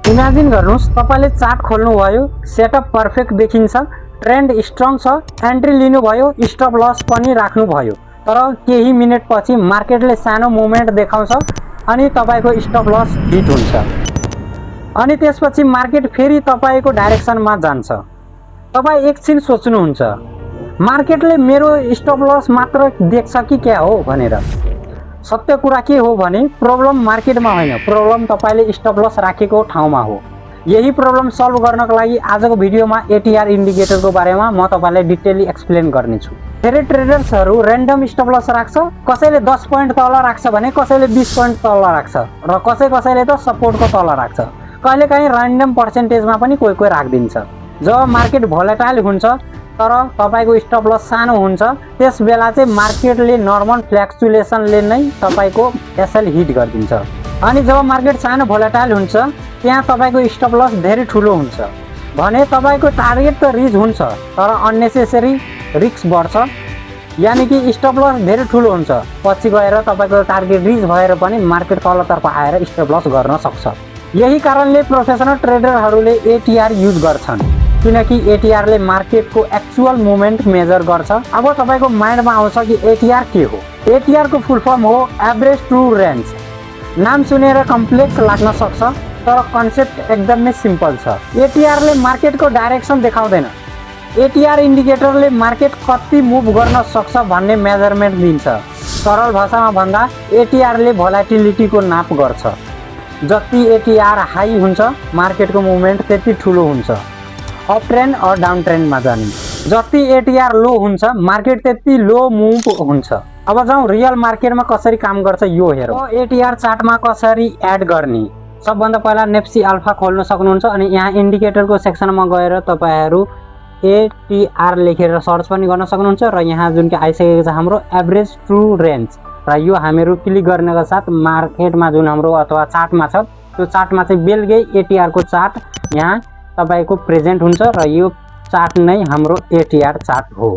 Imagine गर्नुस् तपाईले chart खोल्नुभयो, setup perfect देखिन्छ, ट्रेन्ड स्ट्रङ छ, एन्ट्री लिनुभयो, स्टप लस पनि राख्नुभयो। तर केही मिनेटपछि मार्केटले सानो मुभमेन्ट देखाउँछ अनि तपाईको स्टप लस हिट हुन्छ अनि त्यसपछि मार्केट फेरि तपाईको डाइरेक्सनमा जान्छ। तपाई एकछिन सोच्नुहुन्छ मार्केटले मेरो स्टप लस मात्र देख्छ कि क्या हो भनेर। सत्य कुरा के हो भने प्रब्लम मार्केटमा होइन, प्रब्लम तपाईले स्टप लस राखेको ठाउँमा हो। यही प्रब्लम सल्भ गर्नको लागि आजको भिडियोमा एटीआर इन्डिकेटरको बारेमा म तपाईलाई डिटेली एक्सप्लेन गर्नेछु। धेरै ट्रेडर्सहरू र्यान्डम स्टप लस राख्छ, कसैले 10 पोइन्ट तल राख्छ भने कसैले 20 पोइन्ट तल राख्छ र कसैले त सपोर्टको तल राख्छ। कहिलेकाहीँ र्यान्डम पर्सेन्टेजमा पनि कोही राखिदिन्छ। जब मार्केट भोलेटाइल हुन्छ तर तपाईको स्टप लस सानो हुन्छ, त्यस बेला चाहिँ मार्केटले नर्मल फ्लक्चुएसनले नै तपाईको एसएल हिट गरिदिन्छ। अनि जब मार्केट सानो भोलेटाइल हुन्छ त्यहाँ तपाईको स्टप लस धेरै ठुलो हुन्छ भने तपाईको टार्गेट त रिच हुन्छ तर अननेसेसरी रिस्क बढ्छ। यानी कि स्टप लस धेरै ठुलो हुन्छ, पछि गएर तपाईको टार्गेट रिच भएर पनि मार्केट तलतर्फ आएर स्टप लस गर्न सक्छ। यही कारणले प्रोफेसनल ट्रेडरहरूले एटीआर युज गर्छन्, किनकि एटीआरले मार्केटको एक्चुअल मुभमेन्ट मेजर गर्छ। अब तपाईको माइन्डमा आउँछ कि एटीआर के हो। एटीआर को फुल फर्म हो एभरेज ट्रू रेन्ज। नाम सुनेर कम्प्लेक्स लाग्न सक्छ तर कन्सेप्ट एकदमै सिम्पल छ। एटीआरले मार्केटको डाइरेक्सन देखाउँदैन, एटीआर इन्डिकेटरले मार्केट कति मुभ गर्न सक्छ भन्ने मेजरमेन्ट दिन्छ। सरल भाषामा भन्दा एटीआरले भोलाटिलिटीको नाप गर्छ। जति एटीआर हाई हुन्छ मार्केटको मुभमेन्ट त्यति ठुलो हुन्छ, अप ट्रेन्ड और डाउन ट्रेन्डमा जाने। जति एटीआर लो हुन्छ मार्केट त्यति लो मुभ हुन्छ। अब जाउँ रियल मार्केटमा कसरी काम गर्छ यो हेरौँ। एटीआर चार्टमा कसरी एड गर्ने। सबभन्दा पहिला नेप्सी अल्फा खोल्न सक्नुहुन्छ अनि यहाँ इन्डिकेटरको सेक्सनमा गएर तपाईहरु एटीआर लेखेर सर्च पनि गर्न सक्नुहुन्छ र यहाँ जुन कि आइसकेको छ हाम्रो एभरेज ट्रू रेन्ज र यो हामीहरु क्लिक गर्नेका साथ मार्केटमा जुन हाम्रो अथवा चार्टमा छ त्यो चार्टमा चाहिँ बेलुकै एटीआर को चार्ट यहाँ तपाईको प्रेजेन्ट हुन्छ र यो चार्ट नै हाम्रो एटीआर चार्ट हो।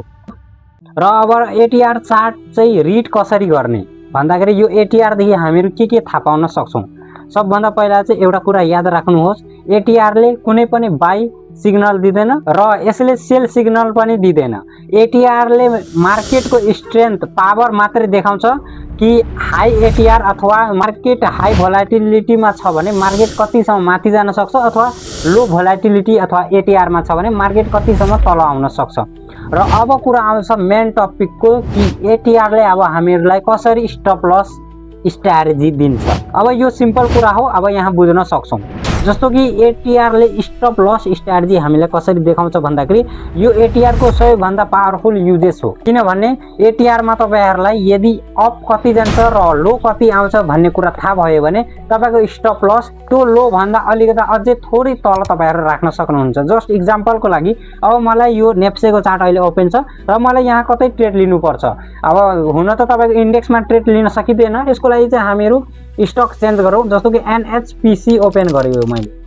र अब एटीआर चार्ट चाहिँ रिड कसरी गर्ने भन्दाखेरि यो एटीआर देखि हामीहरु के थाहा पाउन सक्छौं। सबभन्दा पहिला चाहिँ एउटा कुरा याद राख्नुहोस्, एटीआरले कुनै पनि बाई सिग्नल दिदैन र यसले सेल सिग्नल पनि दिदैन। एटीआरले मार्केटको स्ट्रेन्थ पावर मात्रै देखाउँछ कि हाई एटीआर अथवा मार्केट हाई भोलाटिलिटीमा छ भने मार्केट कतिसम्म माथि जान सक्छ अथवा लो भोलाटिलिटी अथवा एटीआर मा छ भने मार्केट कतिसम्म तल आउन सक्छ। र अब कुरा आउँछ मेन टपिकको कि एटीआरले अब हामीहरुलाई कसरी स्टप लस स्ट्र्याटेजी दिन्छ। अब यो सिम्पल कुरा हो, अब यहाँ बुझ्न सक्छौं। जस्तो कि एटीआरले स्टप लस स्ट्र्याटेजी हामीलाई कसरी देखाउँछ भन्दाखेरि यो एटीआर को सबैभन्दा पावरफुल युजेस हो। किनभने एटीआर मा तपाईहरुलाई यदि अप कति जान्छ र लो कति आउँछ भन्ने कुरा थाहा भयो भने तपाईको स्टप लस त्यो लो भन्दा अलिकति अझै थोरै तल तपाईहरु राख्न सक्नुहुन्छ। जस्ट एक्जाम्पलको लागि अब मलाई यो नेप्सेको चार्ट अहिले ओपन छ र मलाई यहाँ कतै ट्रेड लिनु पर्छ। अब हुन त तपाईको इन्डेक्समा ट्रेड लिन सकिदैन, यसको लागि चाहिँ हामीहरु स्टक चेन्ज गरौँ। जस्तो कि एनएचपीसी ओपन गरेको मैले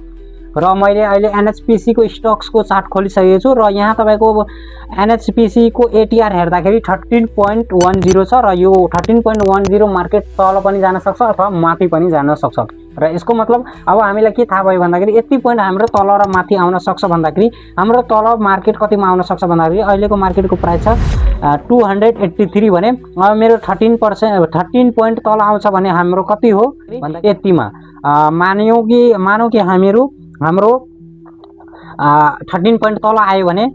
र मैले अहिले एनएचपीसी को स्टक्स को चार्ट खोलिसकेको छु र यहाँ तपाईको एनएचपीसी को एटीआर हेर्दाखेरि 13.10 छ र यो 13.10 मार्केट तल पनि जान सक्छ अथवा माथि पनि जान सक्छ। र यसको मतलब अब हामीलाई के थाहा भयो भन्दाखेरि यति पोइन्ट हाम्रो तल र माथि आउन सक्छ भन्दाखेरि हाम्रो तल मार्केट कतिमा आउन सक्छ भन्दाखेरि अहिलेको मार्केटको प्राइस छ 283 भने अब मेरो 13 पोइन्ट तल आउँछ भने हाम्रो कति हो भन्दा यतिमा मानौ कि हाम्रो 13 पोइन्ट तल आयो भने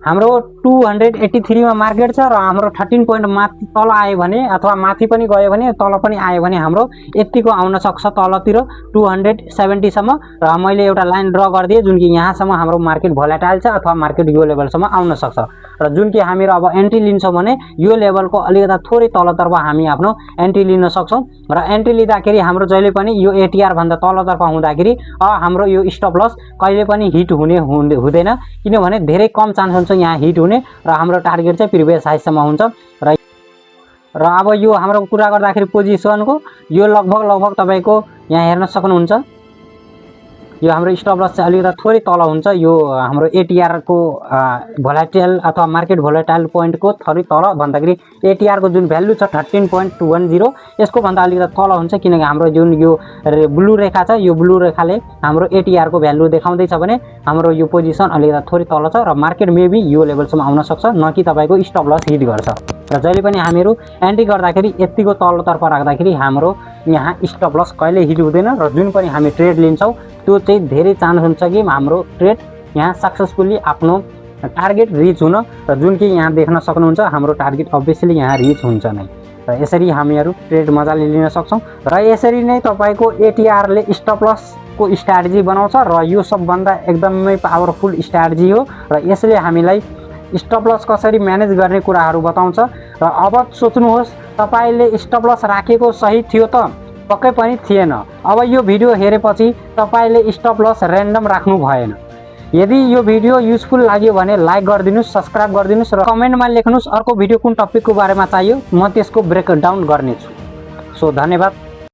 हाम्रो 283 मा मार्केट छ र हाम्रो 13 पोइन्ट माथि तल आयो भने अथवा माथि पनि गयो भने तल पनि आयो भने हाम्रो यतिको आउन सक्छ तलतिर 270 सम्म। र मैले एउटा लाइन ड्रा गरिदिए जुन कि यहाँसम्म हाम्रो मार्केट भोलाटाइल छ अथवा मार्केट यो लेभलसम्म आउन सक्छ र जुन कि हामीहरु अब एन्ट्री लिन्छौं भने यो लेभलको अलिकति थोरै तलतर्फ हामी आफ्नो एन्ट्री लिन सक्छौं र एन्ट्री लिँदाखेरि हाम्रो जहिले पनि यो एटीआर भन्दा तलतर्फ हुँदाखेरि हाम्रो यो स्टप लस कहिले पनि हिट हुँदैन, किनभने धेरै कम चान्स हुन्छ यहाँ हिट हुने र हाम्रो टार्गेट चाहिँ प्रिभियस हाईसम्म हुन्छ। र अब यो हाम्रो कुरा गर्दाखेरि पोजिसनको यो लगभग तपाईको यहाँ हेर्न सक्नुहुन्छ यो हाम्रो स्टप लस चाहिँ अलिकति थोरै तल हुन्छ यो हाम्रो एटीआर को भोलाटाइल अथवा मार्केट भोलाटाइल पोइन्ट को थोरै तल भन्दाखेरि एटीआर को जुन भ्यालु छ 13.10 यसको भन्दा अलिकति तल हुन्छ किनकि हाम्रो जुन यो ब्लू रेखा छ यो ब्लू रेखाले हाम्रो एटीआर को भ्यालु देखाउँदै छ भने हाम्रो यो पोजिसन अलिकति थोरै तल छ र मार्केट मेबी यो लेभलसम्म आउन सक्छ न कि तपाईको स्टप लस हिट गर्छ र जहिले पनि हामीहरू एन्ट्री गर्दाखेरि यतिको तल्लोतर्फ राख्दाखेरि हाम्रो यहाँ स्टप लस कहिले हिट हुँदैन र जुन पनि हामी ट्रेड लिन्छौँ त्यो चाहिँ धेरै चान्स हुन्छ कि हाम्रो ट्रेड यहाँ सक्सेसफुली आफ्नो टार्गेट रिच हुन र जुन कि यहाँ देख्न सक्नुहुन्छ हाम्रो टार्गेट अभियसली यहाँ रिच हुन्छ नै र यसरी हामीहरू ट्रेड मजाले लिन सक्छौँ र यसरी नै तपाईको एटीआरले स्टप लस को स्ट्र्याटेजी बनाउँछ र यो सबभन्दा एकदमै पावरफुल स्ट्र्याटेजी हो र यसले हामीलाई स्टप लस कसरी म्यानेज गर्ने कुराहरू बताउँछ र अब सोच्नुहोस् तपाईले स्टप लस राखेको सही थियो त पक्कै पनि थिएन अब यो भिडियो हेरेपछि तपाईले स्टप लस र्यान्डम राख्नु भएन यदि यो भिडियो युजफुल लाग्यो भने लाइक गरिदिनुस् सब्स्क्राइब गरिदिनुस् र कमेन्टमा लेख्नुस् अर्को भिडियो कुन टपिकको बारेमा चाहियो म त्यसको ब्रेकडाउन गर्नेछु सो धन्यवाद।